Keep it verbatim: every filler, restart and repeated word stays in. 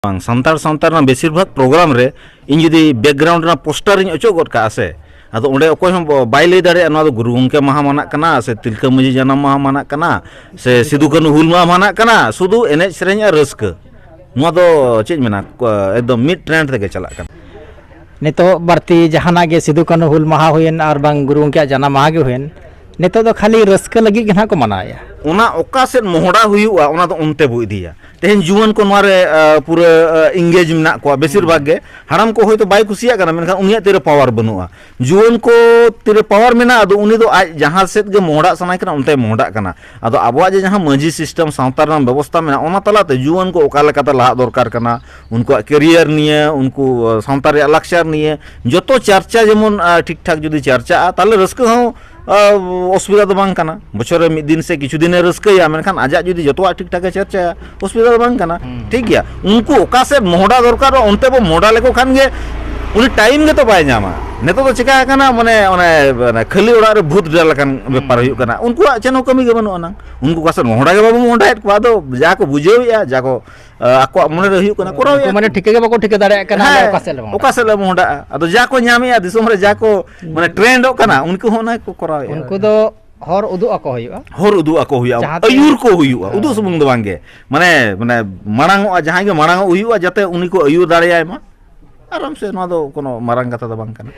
ᱵᱟᱝ, ᱥᱟᱱᱛᱟᱲ ᱥᱟᱶᱛᱟ ᱨᱮᱱᱟᱜ ᱵᱮᱥᱤᱨ ᱵᱷᱟᱜᱽ ᱯᱨᱳᱜᱨᱟᱢ ᱨᱮ ᱤᱧ ᱡᱩᱫᱤ ᱵᱮᱠᱜᱨᱟᱣᱩᱱᱰ ᱨᱮᱱᱟᱜ ᱯᱳᱥᱴᱟᱨ ᱤᱧ ᱚᱪᱚᱜ ᱜᱚᱫ ᱠᱟᱜᱼᱟ ᱥᱮ, ᱟᱫᱚ ᱚᱸᱰᱮ ᱚᱠᱚᱭ ᱦᱚᱸ ᱵᱚ-, ᱵᱟᱭ ᱞᱟᱹᱭ ᱫᱟᱲᱮᱭᱟᱜᱼᱟ ᱱᱚᱣᱟ ᱫᱚ ᱜᱩᱨᱩ ᱜᱚᱢᱠᱮ ᱢᱟᱦᱟ ᱢᱟᱱᱟᱜ ᱠᱟᱱᱟ ᱥᱮ ᱛᱤᱞᱠᱟᱹ ᱢᱟᱹᱡᱷᱤ ᱡᱟᱱᱟᱢ ᱢᱟᱦᱟ ᱢᱟᱱᱟᱜ ᱠᱟᱱᱟ ᱥᱮ ᱥᱤᱫᱩ ᱠᱟᱹᱱᱦᱩ ᱦᱩᱞ ᱢᱟᱦᱟ ᱢᱟᱱᱟᱜ ᱠᱟᱱᱟ, ᱥᱩᱫᱷᱩ ᱮᱱᱮᱡ ᱥᱮᱨᱮᱧ ᱟᱨ ᱨᱟᱹᱥᱠᱟᱹ᱾ ᱱᱚᱣᱟ ᱫᱚ ᱪᱮᱫ ᱤᱧ ᱢᱮᱱᱟ, ᱠᱚ-, ᱮᱠᱫᱚᱢ ᱢᱤᱫ ᱴᱨᱮᱱᱰ ᱛᱮᱜᱮ ᱪᱟᱞᱟᱜ ᱠᱟᱱᱟ᱾ ᱱᱤᱛᱚᱜ ᱵᱟᱹᱲᱛᱤ ᱡᱟᱦᱟᱱᱟᱜ ᱜᱮ, ᱥᱤᱫᱩ ᱠᱟᱹᱱᱦᱩ ᱦᱩᱞ ᱢᱟᱦᱟ ᱦᱩᱭᱮᱱ ᱟᱨ ᱵᱟᱝ ᱜᱩᱨᱩ ᱜᱚᱢᱠᱮᱭᱟᱜ ᱡᱟᱱᱟᱢ ᱢᱟᱦᱟ ᱜᱮ ᱦᱩᱭᱮᱱ, ᱱᱤᱛᱚᱜ ᱫᱚ ᱠᱷᱟᱹᱞᱤ ᱨᱟᱹᱥᱠᱟᱹ ᱞᱟᱹᱜᱤᱫ ᱜᱮ ᱱᱟᱦᱟᱜ ᱠᱚ ᱢᱟᱱᱟᱣᱮᱫᱼᱟ᱾ ᱚᱱᱟ ᱚᱠᱟ ᱥᱮᱫ ᱢᱚᱦᱰᱟ ᱦᱩᱭᱩᱜᱼᱟ, ᱚᱱᱟ ᱫᱚ ᱚᱱᱛᱮ ᱵᱚ ᱤᱫᱤᱭᱟ᱾ ᱛᱮᱦᱮᱧ ᱡᱩᱣᱟᱹᱱ ᱠᱚ ᱱᱚᱣᱟ ᱨᱮ, ᱟ, ᱯᱩᱨᱟᱹ, ᱟ, engage ᱢᱮᱱᱟᱜ ᱠᱚᱣᱟ ᱵᱮᱥᱤᱨ ᱵᱷᱟᱜᱽ ᱜᱮ᱾ ᱦᱟᱲᱟᱢ ᱠᱚ ᱦᱚᱭᱛᱳ ᱵᱟᱭ ᱠᱩᱥᱤᱭᱟᱜ ᱠᱟᱱᱟ, ᱢᱮᱱᱠᱷᱟᱱ ᱩᱱᱤᱭᱟᱜ ᱛᱤᱨᱮ ᱯᱟᱣᱟᱨ ᱵᱟᱹᱱᱩᱜᱼᱟ᱾ ᱡᱩᱣᱟᱹᱱ ᱠᱚ ᱛᱤᱨᱮ ᱯᱟᱣᱟᱨ ᱢᱮᱱᱟᱜᱼᱟ, ᱟᱫᱚ ᱩᱱᱤ ᱫᱚ ᱟᱡ ᱡᱟᱦᱟᱸ ᱥᱮᱫ ᱜᱮ ᱢᱚᱦᱰᱟᱜ ᱥᱟᱱᱟᱭ ᱠᱟᱱᱟ, ᱚᱱᱛᱮᱭ ᱢᱚᱦᱰᱟᱜ ᱠᱟᱱᱟ᱾ ᱟᱫᱚ ᱟᱵᱚᱣᱟᱜ ᱡᱮ ᱡᱟᱦᱟᱸ ᱢᱟᱹᱡᱷᱤ system, ᱥᱟᱶᱛᱟ ᱨᱮᱱᱟᱜ ᱵᱮᱵᱚᱥᱛᱷᱟ ᱢᱮᱱᱟᱜᱼᱟ, ᱚᱱᱟ ᱛᱟᱞᱟᱛᱮ ᱡᱩᱣᱟᱹᱱ ᱠᱚ ᱚᱠᱟ ᱞᱮᱠᱟᱛᱮ ᱞᱟᱦᱟᱜ ᱫᱚᱨᱠᱟᱨ ᱠᱟᱱᱟ, ᱩᱱᱠᱩᱣᱟᱜ career ᱱᱤᱭᱮ, ᱩᱱᱠᱩ, ᱟ, ᱥᱟᱶᱛᱟ ᱨᱮᱭᱟᱜ ᱞᱟᱠᱪᱟᱨ ᱱᱤᱭᱮ ᱡᱚᱛᱚ ᱪᱟᱨᱪᱟ ᱡᱮᱢᱚᱱ, ᱟ, ᱴᱷᱤᱠ ᱴᱷᱟᱠ ᱡᱩᱫᱤ ᱪᱟᱨᱪᱟᱜᱼᱟ, ᱛᱟᱦᱚᱞᱮ ᱨᱟᱹᱥᱠᱟᱹ ᱦᱚᱸ, ᱟ, ᱚᱥᱩᱵᱤᱫᱷᱟ ᱫᱚ ᱵᱟᱝ ᱠᱟᱱᱟ᱾ ᱵᱚᱪᱷᱚᱨ ᱨᱮ ᱢᱤᱫ ᱫᱤᱱ ᱥᱮ ᱠᱤᱪᱷᱩ ᱫᱤᱱᱮ ᱨᱟᱹᱥᱠᱟᱹᱭᱟ, ᱢᱮᱱᱠᱷᱟᱱ ᱟᱡᱟᱜ ᱡᱩᱫᱤ ᱡᱚᱛᱚᱣᱟᱜ ᱴᱷᱤᱠ ᱴᱷᱟᱠᱮ ᱪᱟᱨᱪᱟᱭᱟ, ᱚᱥᱩᱵᱤᱫᱷᱟ ᱫᱚ ᱵᱟᱝ ᱠᱟᱱᱟ᱾ ᱦᱩᱸ᱾ ᱴᱷᱤᱠ ᱜᱮᱭᱟ, ᱩᱱᱠᱩ ᱚᱠᱟ ᱥᱮᱫ ᱢᱚᱦᱰᱟ ᱫᱚᱨᱠᱟᱨᱚᱜᱼᱟ, ᱚᱱᱛᱮ ᱵᱚ ᱢᱚᱦᱰᱟ ᱞᱮᱠᱚ ᱠᱷᱟᱱ ᱜᱮ ᱩᱱᱤ time ᱜᱮᱛᱚ ᱵᱟᱭ ᱧᱟᱢᱟ᱾ ᱱᱤᱛᱚᱜ ᱫᱚ ᱪᱮᱠᱟ ᱟᱠᱟᱱᱟ, ᱢᱟᱱᱮ ᱚᱱᱮ, ᱚᱱᱮ ᱠᱷᱟᱹᱞᱤ ᱚᱲᱟᱜ ᱨᱮ ᱵᱷᱩᱛ ᱰᱟᱞ ᱞᱮᱠᱟᱱ ᱦᱩᱸ᱾ ᱵᱮᱯᱟᱨ ᱦᱩᱭᱩᱜ ᱠᱟᱱᱟ᱾ ᱩᱱᱠᱩᱣᱟᱜ ᱪᱮᱫ ᱦᱚᱸ ᱠᱟᱹᱢᱤ ᱜᱮ ᱵᱟᱹᱱᱩᱜ ᱟᱱᱟᱝ᱾ ᱩᱱᱠᱩ ᱚᱠᱟ ᱥᱮᱫ ᱢᱚᱦᱰᱟ ᱜᱮ ᱵᱟᱵᱚ ᱢᱚᱦᱰᱟᱭᱮᱫ ᱠᱚᱣᱟ, ᱟᱫᱚ ᱡᱟ ᱠᱚ ᱵᱩᱡᱷᱟᱹᱣᱮᱫᱼᱟ, ᱡᱟ ᱠᱚ, ᱟ, ᱟᱠᱚᱣᱟᱜ ᱢᱚᱱᱮ ᱨᱮ ᱦᱩᱭᱩᱜ ᱠᱟᱱᱟ, ᱠᱚᱨᱟᱣᱮᱫᱼᱟ ᱩᱱᱠᱩ ᱠᱚ᱾ ᱢᱟᱱᱮ ᱴᱷᱤᱠᱟᱹ ᱜᱮ ᱵᱟᱠᱚ ᱴᱷᱤᱠᱟᱹ ᱫᱟᱲᱮᱭᱟᱜ ᱠᱟᱱᱟ, ᱟᱞᱮ ᱦᱮᱸ, ᱚᱠᱟ ᱥᱮᱫ ᱞᱮ ᱢᱚᱦᱰᱟᱜᱼᱟ᱾ ᱚᱠᱟ ᱥᱮᱫ ᱞᱮ ᱢᱚᱦᱰᱟᱜᱼᱟ? ᱟᱫᱚ ᱡᱟ ᱠᱚ ᱧᱟᱢᱮᱫᱼᱟ ᱫᱤᱥᱚᱢ ᱨᱮ, ᱡᱟ ᱠᱚ ᱢᱟᱱᱮ ᱴᱨᱮᱱᱰᱚᱜ ᱠᱟᱱᱟ, ᱩᱱᱠᱩ ᱦᱚᱸ ᱚᱱᱟ ᱜᱮᱠᱚ ᱠᱚᱨᱟᱣᱮᱫᱼᱟ᱾ ᱩᱱᱠᱩ ᱫᱚ ᱦᱚᱨ ᱩᱫᱩᱜ ᱟᱠᱚ ᱦᱩᱭᱩᱜᱼᱟ᱾ ᱦᱚᱨ ᱩᱫᱩᱜ ᱟᱠᱚ ᱦᱩᱭᱩᱜᱼᱟ, ᱡᱟᱦᱟᱸ ᱛᱮ ᱟᱹᱭᱩᱨ ᱠᱚ ᱦᱩᱭᱩᱜᱼᱟ, ᱦᱮᱸ᱾ ᱩᱫᱩᱜ ᱥᱩᱢᱩᱝ ᱫᱚ ᱵᱟᱝ ᱜᱮ, ᱢᱟᱱᱮ, ᱢᱟᱱᱮ ᱢᱟᱲᱟᱝ ᱚᱜᱼᱟ, ᱡᱟᱦᱟᱸᱭ ᱜᱮ ᱢᱟᱲᱟᱝ ᱚᱜ ᱦᱩᱭᱩᱜᱼᱟ, ᱡᱟᱛᱮ ᱩᱱᱤ ᱠᱚ ᱟᱹᱭᱩᱨ ᱫᱟᱲᱮᱭᱟᱭ ᱢᱟ᱾ ᱟᱨᱟᱢ ᱥᱮ, ᱱᱚᱣᱟ ᱫᱚ ᱠᱳᱱᱳ ᱢᱟᱨᱟᱝ ᱠᱟᱛᱷᱟ ᱫᱚ ᱵᱟᱝ ᱠᱟᱱᱟ᱾